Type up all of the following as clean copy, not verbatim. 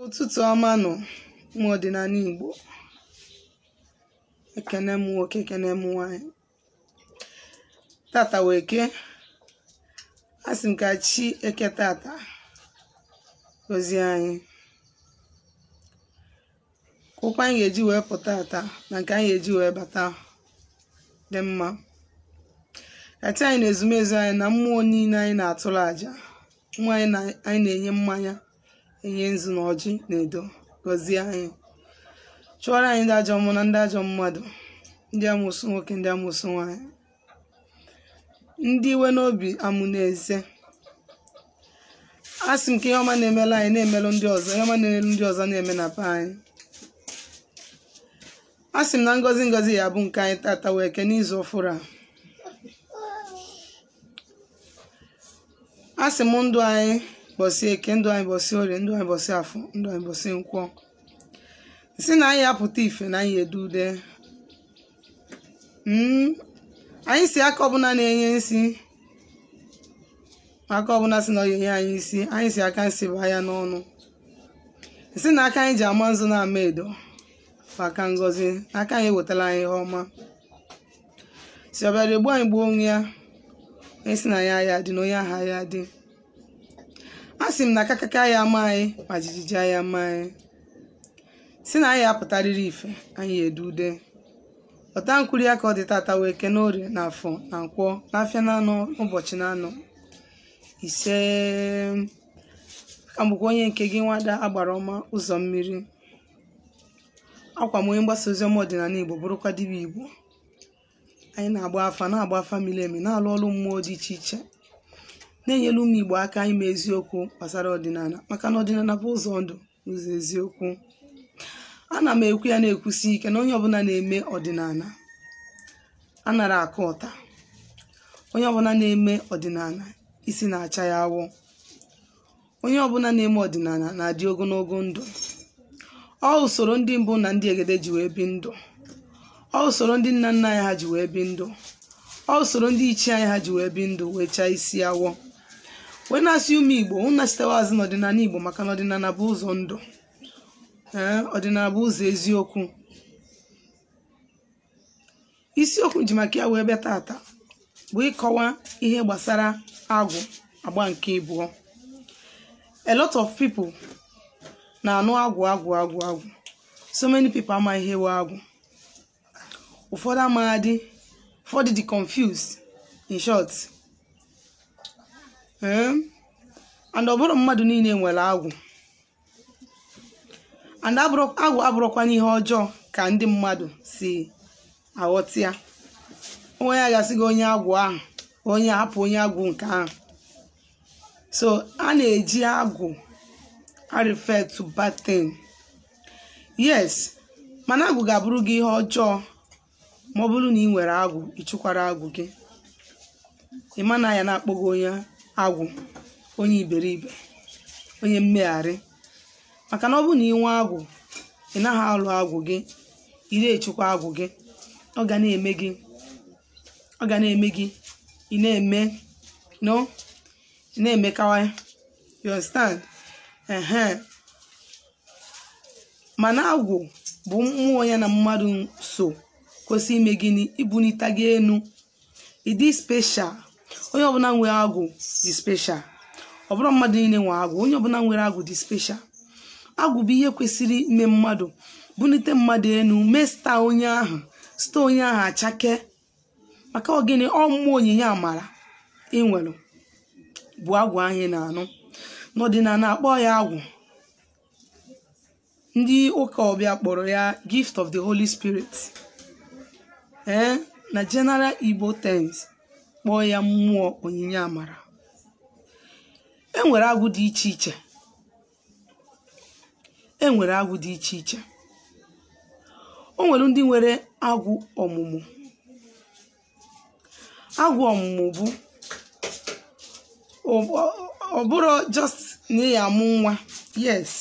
Ụtụtụ ọma nụ, ụmụ ọdịnala Igbo. Ekene m nwoke, ekene m nwaanyị. Tata wee eke. Asị m ka chi eke tata gọzie anyị. Ụkwụ anyị ga-eji wee pụta tata na nke anyị ga-eji wee bata dị mma. Ka chi anyị na ezumezu anyị na mmụọ niile anyị na-atụrụ àjà, mmụọ anyị na-enye mmanya, enye nzu na ọjị na edo, gọzie anyị. Chụọrọ anyị ndị ajọ mmụọ na ndị ajọ mmadụ, ndị amụsụ nwoke, ndị amụsụ nwaanyị, ndị iwe n'obi amụ n'eze. A sị m ka ihe ọma na-emelu anyị na-emelụ ndị ọzọ, ihe ọma na-emelu ndị ọzọ na-eme na be anyị. A sị m na ngọzi ngọzi ya bụ nke anyị tata wee ke n'izu ọfụrụ a. A sị m ndụ anyị bọsị eke, ndụ anyị bọsị orie, ndụ anyị bọsị afọ, ndụ anyị bọsị nkwọ. Si na anyị apụta ife na anyị edu ude. Anyị si aka ọbụla na-enye nsi, aka ọbụla si na ọ ga-enye anyị isi, anyị si aka nsi baa ya n'ọnụ. Si na aka anyị ji ama nzu na-ama edo maka ngọzi, aka anyị ewetala anyị ihe ọma. Si ọ bịara egbu anyị gbuo onwe ya, onye si na ya ya dị na onye aha ya dị. A sị m na akakaka ya ama anyị ma jijiji ya ama anyị. Si na anyị apụtarịrị ife, anyị edu ude. Ọta nkwuri ya ka ọ dị tata wee kene orie na afọ na nkwọ n'afịa na-anọ n'ụbọchị na-anọ ise. Ka m bụkwa onye nke gị, nwada agbara ọma ụzọ mmiri. Akwa m onye mgbasa ozi ọma ọdịnala Igbo, bụrụkwa dibịa Igbo. Anyị na-agba afa, na-agba afa miri emi, na-alụ ọrụ mmụọ dị iche iche, na-enyere ụmụ Igbo aka ime eziokwu gbasara ọdịnala, maka na ọdịnala bụ ụzọ ndụ, ụzọ eziokwu. Ana m ekwu ya na-ekwusi ike na onye ọbụla na-eme ọdịnala anara akụ ụta. Onye ọbụla na-eme ọdịnala isi na-acha ya awọ. Onye ọbụla na-eme ọdịnala na-adị ogologo ndụ. Ọ usoro ndị mbụ na ndị egede ji wee bi ndụ. Ọ usoro ndị nna nna anyị ha ji wee bi ndụ. Ọ usoro ndị ichie anyị ha ji wee bi ndụ wee chaa isi awọ. Wee na-asị ụmụ Igbo, unu nachitewa azụ n'ọdịnala Igbo, maka na ọdịnala bụ ụzọ ndụ. Ee, ọdịnala bụ ụzọ eziokwu. Isiokwu ji maka ya wee bịa tata bụ ịkọwa ihe gbasara agwụ agba nke ịbụọ. A lot of people na-anụ agwụ agwụ agwụ agwụ. So many people amaghị ihe wee agwụ. Ụfọdụ amaghị, ụfọdụ dị confused, in short. And ọ bụrụ mmadụ niile nwere agwụ. And agwụ abụrụkwa n'ihe ọjọọ ka ndị mmadụ si aghọta ya. Onwe ya gasị gị onye agwụ ahụ, onye hapụ onye agwụ nke ahụ. So a na-eji agwụ a refer to bad thing. Yes, mana agwụ ga-abụrụ gị ihe ọjọọ ma ọ bụrụ na ị nwere agwụ, ị chụkwara agwụ gị. Ị ma na ya na-akpọ gị onye agwụ, onye iberibe, onye mmegharị. Maka na ọ bụrụ na ị nwee agwụ, ị naghị alụ agwụ gị, ị na-echukwa agwụ gị, ọ ga na-eme gị, ọ ga na-eme gị, ị na-eme no, ị na-emekawa, you understand? Ehe. Mana agwụ bụ mmụọ ya na mmadụ so kwesị ime gịnị, ibunite gị enu. Ịdị special. Onye ọbụla nwere agwụ dị special. Ọ bụrụ mmadụ niile nwere agwụ, onye ọbụla nwere agwụ dị special. Agwụ bụ ihe kwesịrị ime mmadụ, bunite mmadụ enu, mee staa onye ahụ, site onye ahụ achake. Maka ogini, ọ mmụọ onyinye amara ị nwere bụ agwụ ahụ ị na-anụ. N'ọdịnala akpọ ya agwụ. Ndị ụka ọbịa kpọrọ ya gift of the Holy Spirit. Ee, na general Igbo terms kpọọ ya mmụọ onyinye amara. E nwere agwụ dị iche iche. E nwere agwụ dị iche iche. O nwere ndị nwere agwụ ọmụmụ. Agwụ ọmụmụ bụ ọ bụrụ just na ya amụ nwa. Yes,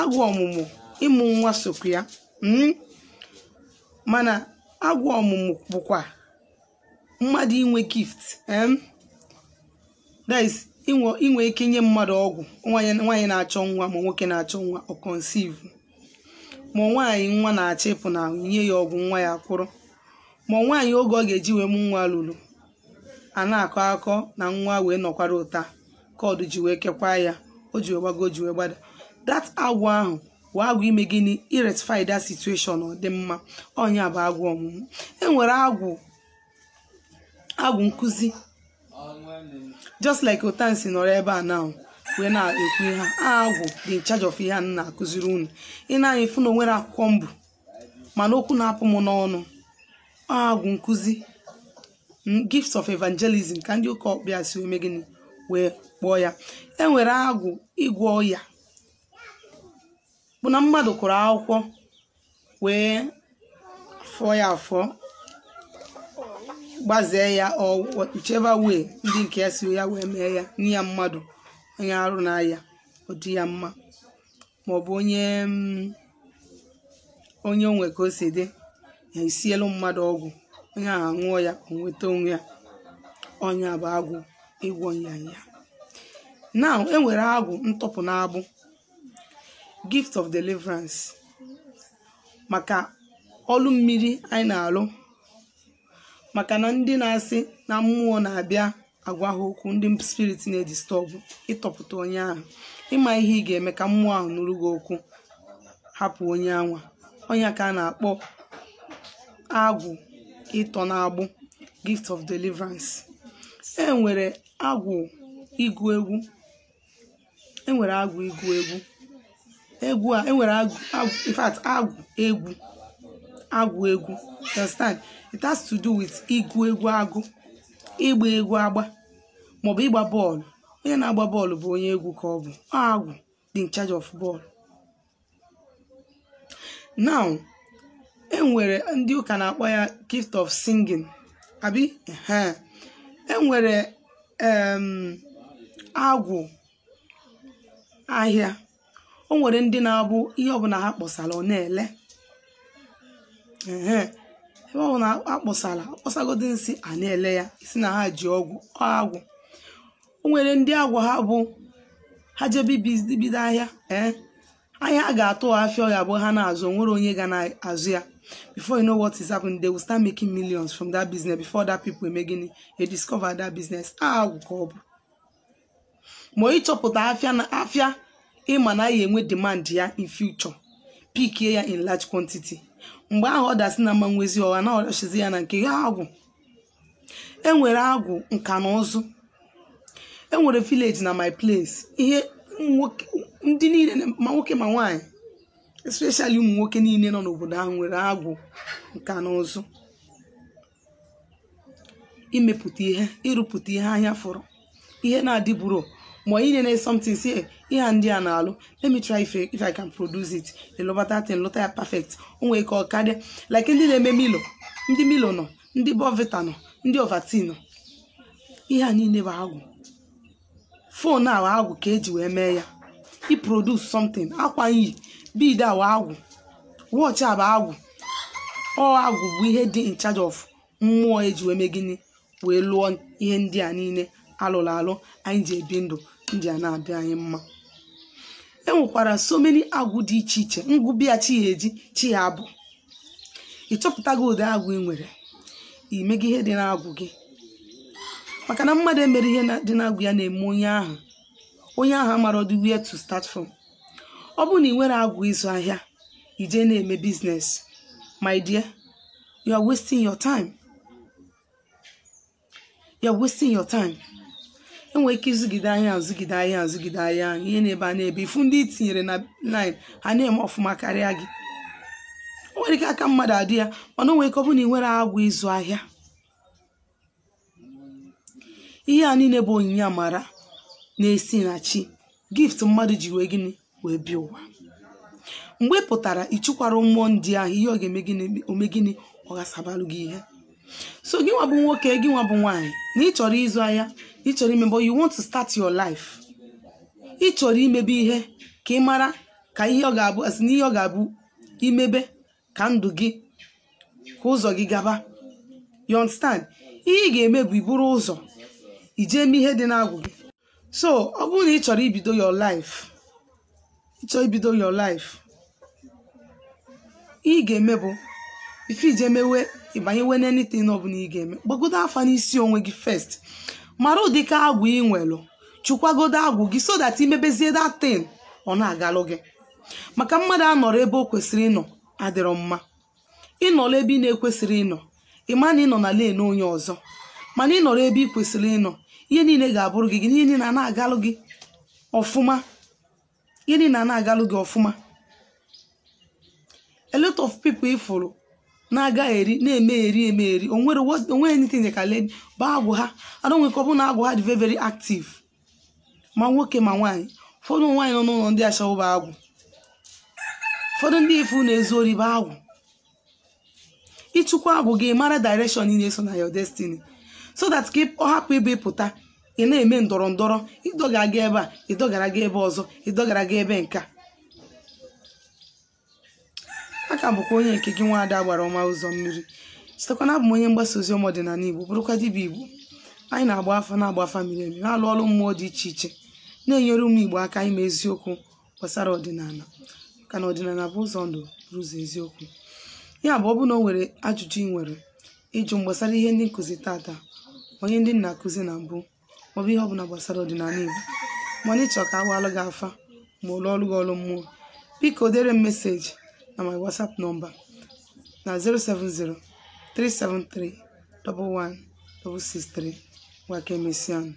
agwụ ọmụmụ ịmụ nwa sokwa ya. Mana agwụ ọmụmụ bụkwa mmadụ inwe gift, that is Inwe ike inye mmadụ ọgwụ, nwaanyị na-achọ nwa ma nwoke na-achọ nwa, ọ conceive. Ma nwaanyị nwa na-achọ ịpụ na ahụ, nye ya ọgwụ, nwa ya kwụrụ. Ma nwaanyị oge ọ ga-eji wee mụ nwa lụrụ, a na-akọ akọ na nwa wee nọkwara ụta, kọdụ ji wee kekwaa ya, o ji wee gbago, o ji wee gbada. That agwụ ahụ wee agwụ ime gịnị? Irectify that situation, ọ dị mma. Ọnya bụ agwụ ọmụmụ. E nwere agwụ agwụ nkụzi, just like otansi nọrọ ebe a now wee na-ekwu ihe a. Agwụ dị in charge of ihe a m na-akụziri unu. Ị na-anya ịfụ na o nwere akwụkwọ mbụ, mana okwu na-apụ m n'ọnụ, agwụ nkụzi, gift of evangelism, ka ndị ụka ọkpịa si wee mee gịnị, wee kpọọ ya. E nwere agwụ ịgwọ ọya, bụ na mmadụ kụrụ akwụkwọ wee fọọ ya afọ, gbazee ya, or whichever way ndị nke ya si ya wee mee ya, nye ya mmadụ, onye arụ na-aya, ọ dị ya mma, maọbụ onye onwe ka o si dị ya, esielu mmadụ ọgwụ, onye ahụ aṅụọ ya, o nweta onwe ya. Ọnya bụ agwụ ịgwọ nyanya. Now, e nwere agwụ ntọpụ na-agbụ, gift of deliverance, maka ọlụ mmiri anyị na-alụ, maka na ndị na-asị na mmụọ na-abịa agwa ha okwu, ndị spirit na-edisturb, ịtọpụta onye ahụ, ịma ihe ị ga-eme ka mmụọ ahụ nụrụ gị okwu, hapụ onye anwa. Onye ka a na-akpọ agwụ ịtọ na-agbụ, gift of deliverance. E nwere agwụ ịgụ egwu. E nwere agwụ ịgụ egwu. Egwu a, enwere agwụ, in fact, agwụ egwu, agwụ egwu, you understand? It has to do with ịgụ egwu, agụ, ịgba egwu agba, maọbụ ịgba bọọlụ. Onye na-agba bọọlụ bụ onye egwu ka ọ bụ. Ọ agwụ dị in charge of bọọlụ. Now, e nwere ndị ụka na-akpọ ya gift of singing, abi? Ehe. E nwere agwụ ahịa. O nwere ndị na-abụ ihe ọbụla ha kpọsara, ọ na-ele. Ehe, ebe ọbụla akpọsara, akpọsagodi nsị, a na-ele ya, isi na ha ji ọgwụ. Ọ agwụ. O nwere ndị agwụ ha bụ ha jebe bido ahịa, ee, ahịa a ga-atụ afịa, ọ ga-abụ ha na-azụ, o nwere onye ga na-azụ ya. Before you know what is happening, they will start making millions from that business before that people eme gịnị, they discover that business. Agwụ ka ọ bụ. Ma ịchọpụta afịa na afịa, ịma na ya enwe demand ya in future, pikie ya in large quantity, mgbe ahụ ọ dasị na mma nwezi ọha na ọdachizi ya na nke ya. Agwụ. E nwere agwụ nka na ụzụ. E nwere village na my place, ihe nwoke ndị niile, ma nwoke ma nwaanyị, especially ụmụ nwoke niile nọ n'obodo ahụ nwere agwụ nka na ụzụ, imepụta ihe, ịrụpụta ihe anya fụrụ, ihe na-adịburo, ma ị na something, si ihe a ndị a na-alụ, let me try if I can produce it. Ịlụbata thing, lụta ya perfect. O nwere ka ọ karịa like ndị na-eme Milo, ndị Milo nọ, ndị Bournvita nọ, ndị Ovaltine nọ. Ihe a niile bụ agwụ. Phone a bụ agwụ ka eji wee mee ya. I produce something, akwa nyi, bead a bụ agwụ, watch a bụ agwụ. Ọ agwụ bụ ihe dị in charge of mmụọ eji wee mee gịnị, wee lụọ ihe ndị a niile alụrụ alụ anyị ji ebi ndụ ndị a na-adị anyị mma. E nwekwara so many agwụ dị iche iche. Ngụbịa chi ya eji chi ya abụ, ịchọpụtago ụdị agwụ ị nwere, imego ihe dị n'agwụ gị, maka na mmadụ emere ihe dị n'agwụ ya na-eme onye ahụ, onye ahụ amara ọdụ where to start from. Ọ bụrụ na ị nwere agwụ ịzụ ahịa, ije na-eme business, my dear, you are wasting your time, you are wasting your time. Enwere ike ịzụgide ahịa, azụgide ahịa, azụgide ahịa ahụ, ihe na-ebe a na-ebe ifu ndị i tinyere na line, ha na-eme ọfụma karịa gị. O nwere ike aka mmadụ adị ya, mana o nwere ike ọ bụrụ na ị nwere agwụ ịzụ ahịa. Ihe a niile bụ onyinye amara na-esi na chi, gift mmadụ ji wee gịnị, wee bịa ụwa. Mgbe ị pụtara, ịchụkwara mmụọ ndị ahụ, ihe ọ ga-eme gịnị, ome gịnị, ọ gasabalụ gị ihe. So gị nwa bụ nwoke, gị nwa bụ nwaanyị, na ị chọrọ ịzụ ahịa, ị chọrọ ime, but you want to start your life, ị chọrọ imebe ihe ka ị mara ka ihe ọ ga-abụ, asị na ihe ọ ga-abụ imebe ka ndụ gị, ka ụzọ gị gaba, you understand? Ihe ị ga-eme bụ iburu ụzọ ije eme ihe dị n'agwụ gị. So ọ bụrụ na ị chọrọ ibido your life, ịchọrọ ibido your life, ihe ị ga-eme bụ ife ije mewe ịbanyewe n'anything ọbụla ị ga-eme, gbagodo afa n'isi onwe gị first, mara ụdịka agwụ ị nwelụ, chụkwagodo agwụ gị so that imebezie that thing, ọ na-agalụ gị. Maka mmadụ anọrọ ebe o kwesịrị ịnọ adịrọ mma. Ịnọrọ ebe ị na-ekwesịrị ịnọ, ịma na ịnọ na lane onye ọzọ, mana ịnọrọ ebe ị kwesịrị ịnọ, ihe niile ga-abụrụ gị, ihe niile na-agalụ gị ọfụma, ihe niile na-agalụ gị ọfụma. A lot of people ifụrụ na-aga eri na-eme eri eme eri, onwere onwe anything ka lady bụ agwụ ha adonwe ka ọ bụ na agwụ ha dị very very active, ma nwoke ma nwaanyị. Ụfọdụ nwaanyị nọ n'ụlọ ndị ashawo bụ agwụ, ụfọdụ ndị ifu na-ezu ori bụ agwụ. Ịchụkwa agwụ gị, mara direction ị na-eso na your destiny, so that ka ọ hapụ ịbụ ịpụta ị na-eme ndọrọ ndọrọ, ịdọgara gị ebe a, ịdọgara gị ebe ọzọ, ịdọgara gị ebe nka. Aka bụkwa onye nke gị, nwaada gbara ọma ụzọ mmiri. Sitekwa na abụ m onye mgbasa ozi ọma ọdịnala Igbo, bụrụkwa dibịa Igbo. Anyị na-agba afa, na-agba afa miri emi, na-alụ ọrụ mmụọ dị iche iche, na-enyere ụmụ Igbo aka ime eziokwu gbasara ọdịnala, maka na ọdịnala bụ ụzọ ndụ, bụrụ ụzọ eziokwu. Ya bụ, ọ bụrụ na o nwere ajụjụ ị nwere ịjụ m gbasara ihe ndị nkụzi tata, onye ndị nna akụzi na mbụ, maọbụ ihe ọbụla gbasara ọdịnala Igbo, mana ịchọ ka agbalụ gị afa ma ụlọ ọrụ gị ọrụ mmụọ, biko dere m message na my WhatsApp number na 070 373 11 663. Gwa ka emesịanụ.